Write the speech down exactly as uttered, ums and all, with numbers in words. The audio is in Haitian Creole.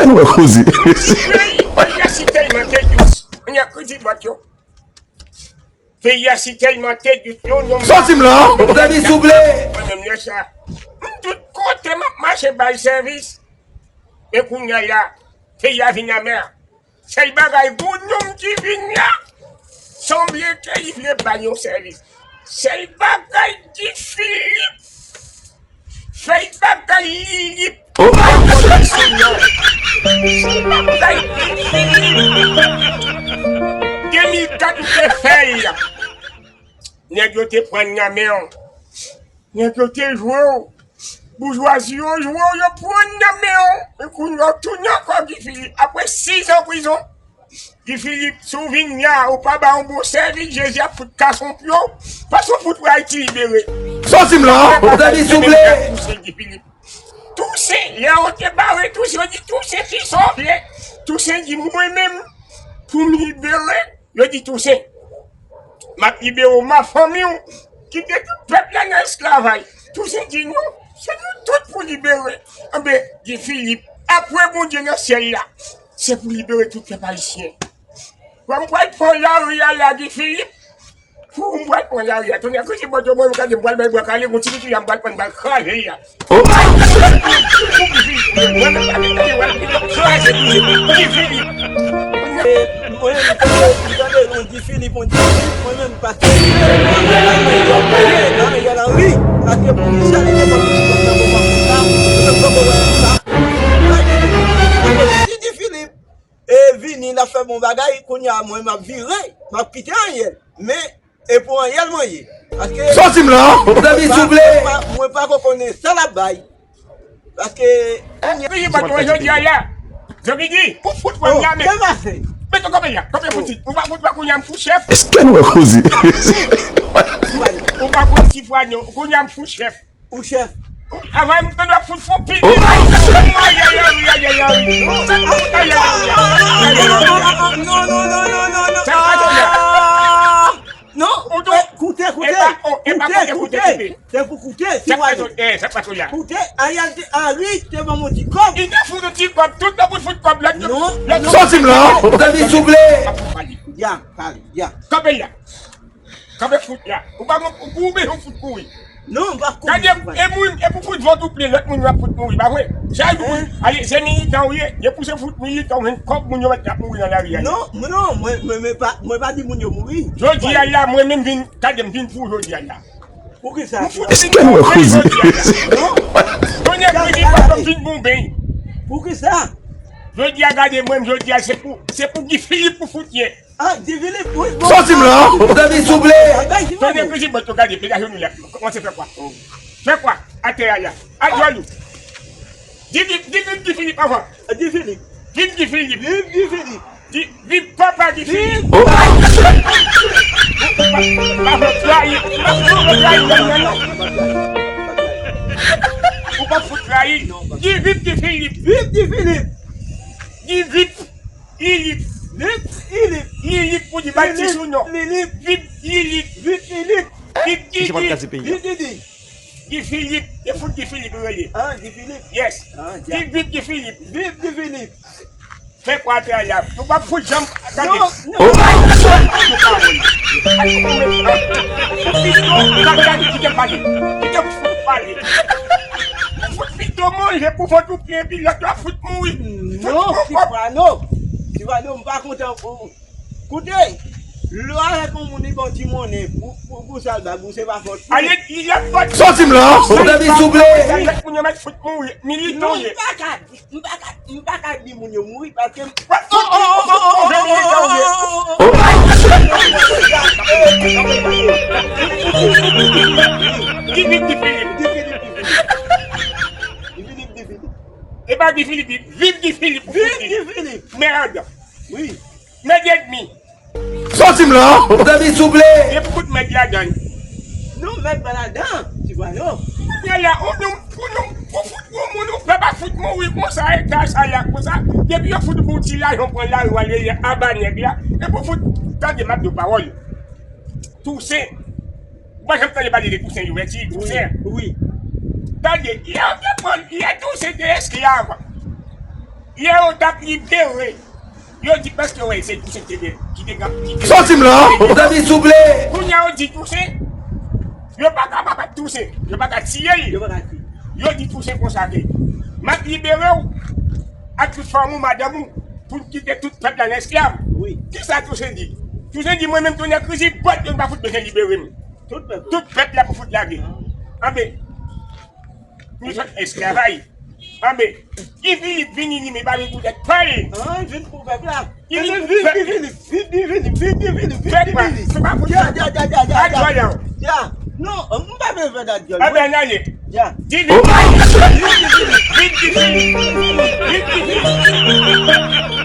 Èske nou wè koze? Peyi a si tèlman tedous. Mwen ap kredi bòt yo. Peyi a si tèlman tedous. Yon nonm. Sòti m la. Ou ta di souple. Mwen menm lè sa. M tout kote m ap mache bay sèvis. Men kounye a la, peyi a vin amè. Sèl bagay, gwo nonm ki vin la, sanble ke li vle bay yon sèvis. Sèl bagay, Guy Philippe, sèl bagay, Lilip. Oh. Sèl bagay, Lilip. De mil kat ou te fè l. Nèg yo te pran nan men w. Nèg yo te jwe w. Boujwazi yo jwe w, yo pran nan men w. Men kounye a w tounen ankò Guy Philippe. Apre sis an prizon, Guy Philippe, si w vin la, ou pa ba yon bon sèvis, Jezi ap fout kase w pye w. Paske w fout wè Ayiti libere. Sòti m la, ou ta di souple. Tousen Guy Philippe. Tousen, lè yo te bare Tousen, yo di Tousen, kisa w vle? Tousen di, mwen menm, pou m libere, yo di Tousen, m ap libere w, ma fanmi w, kite tout pèp la nan esklavaj. Tousen di non, se nou tout pou libere. Anben, Guy Philippe, apre Bondye nan syèl la, se pou libere tout pèp ayisyen. Bon, m pral pran lari a la, Guy Philippe. Pou m pral pran lari a. Tonnè, kote bòt yo, mwen, gade, m pral bay bwa kale, gon ti pitit la, m pral pran, m pral kraze l la. Oh. Mwen menm, tande, m tande, yon Guy Philippe, yon Guy Philippe, mwen menm, pastè. Nan Ariel Henry, paske pou kisa li te pran Guy Philippe nan moman konsa, mwen menm, poko wè sa. Si Guy Philippe e vini, l ap fè bon bagay, kounye a, mwen, m ap vire, m ap kite Ariel. Men, E pou Ariel mwen ye. Paske. Sòti m la, ou ta di souple. Mwen pa, mwen pa ko konnen sa l ap bay. Paske. Peyi bòt mwen jodi a la. Jodi, ou fout mwen la, men. Mete kanpe la, kanpe fouti. Ou pa fout mwen kounye a m fout chèf. Èske nou wè koze? Ou pa fout ti fwa non, kounye a m fout chèf. Ou chèf. Avan m te dwe fout fon pil. Oh. Ayayayayay. Ayayayay. Non, non, non, non, non, non. Sa pa tonbe. Non, ou tou. Koute, koute. E pa, oh, e pa koute, koute, koute. Se pou koute, si w ale. Sa pa tonbe. Koute, Ariel te, Henry te ban m yon ti kòb. Li te fout yon ti kòb, tout tan pou fout kòb la. Non, non. Sòti m la, ou ta di souple. Ya, pale, ya. Kanpe la. Kanpe fout la. Ou pa gon, ou kouri, ou fout kouri. Non, m pa kouri. Gade, e moun, e pou fout vant ou plen, lòt moun yo ap fout mouri, pa vre? Chak jou, ale, se militan ou ye, depi w se fout militan, ou jwenn kòb moun yo mèt ap mouri nan lari a. Non, non, mwen, mwen, mwen pa, mwen pa di moun yo mouri. Jodi a la, mwen menm vin, gade m vin pou jodi a la. Poukisa? Èske nou wè koze? Non. Donye kredi pa konn vin bon ben. Poukisa? Jodi a gade mwen, jodi a se pou, se pou Guy Philippe pou fout ye. Ah, Guy Philippe, wi, bon. Sòti m la, ou ta di souple. Tande, Guy Philippe, bon, gade, pede ajenou la. Kòmanse fè kwa? Fè kwa? Atè a la. A djòl ou. Di, di, di, di, Guy Philippe avan. Guy Philippe. Viv Guy Philippe. Viv Guy Philippe. Di, viv papa Guy Philippe. Oh. Pa, pa fout trayi. Pa fout trayi, non, non, non. Ou pa fout trayi. Di, viv Guy Philippe. Viv Guy Philippe. Di, viv Lilip. Lilip. Lilip. Lilip pou di bay ti sou non. Lilip. Viv Lilip. Viv Lilip. Viv Didi. Viv Didi. Guy Philippe. E fout Guy Philippe rele. Ah, Guy Philippe. Yes. Ah, viv, viv Guy Philippe. Viv Guy Philippe. Fè kwa atè a la. Nou pa fout janm. Gade. Non, non. Oh. Fout pito, gade, gade, kite m pale. Kite m fout pale. Fout pito manje pou vant ou plen, epi lòt la fout mouri. Non, Sifrano. Sifrano, m pa kontan pou ou. Koute, lè w avèk yon moun li ba w ti monnen pou, pou, pou sa l ba w, se pa fòt li. Ale, li ap fòt. Sòti m la, ou ta di souple. Avèk moun yo mèt fout mouri, militan ye. Non, m pa ka di, m pa ka, m pa ka di moun yo mouri paske m. Oh, oh, oh, oh, oh, oh, oh, oh, oh. Guy Philippe, Guy Philippe. Guy Philippe, Guy Philippe. Guy Philippe, Guy Philippe. E pa Guy Philippe, viv Guy Philippe. Viv Guy Philippe. Merde. Wi. Mèd èdmi. Sòti m la, ou ta di souple. E pou kout mèd ladan. Non, mèd pa ladan, ti vwa non. Kounye a la, ou non, ou non, ou fout, ou moun, ou pèp ap fout mouri konsa, eta sa la konsa. Depi yo fout pou ti lajan pran lari w ale aba nèg la. E pou fout, tande m ap di w pawòl. Tousen. Ou pa janm tande pale de Tousen Louvèti, Tousen? Wi, wi. Tande, lè yo te pran, lè Tousen te esklav. Yè yo t ap libere. Yo di paske wè, se Tousen ki te, ki te, ki te Soti m la, ou ta di souple. Kounye a yo di Tousen, yo pa ka pa bat Tousen, yo pa ka tiye l. Yo pa ka tiye. Yo di Tousen konsa ke, "M ap libere w ak tout fanm ou, madanm ou, pou n kite tout pèp la nan esklav." Wi. Kisa Tousen di? Tousen di, "Mwen menm, tonnè krizi, bòt, yo pa fout bezwen libere m. Tout pèp. Tout pèp la pou fout lage." Anben, nou sot esklavaj. Anben, li vini, vini, li, men pa vin pou tèt pa l. Ah, vin pou pèp la. Li vin pou pèp. Vin, vin, vin, vin, vin, vin, vin, vin, vin, vin, vin, vin, vin. Pèp la, se pa pou ya, ya, ya, ya, ya, ya. Ya. Non, m pa bezwen dat dyòl. Anben, n ale. Ya. Vin, vin, vin, vin, vin, vin, vin, vin.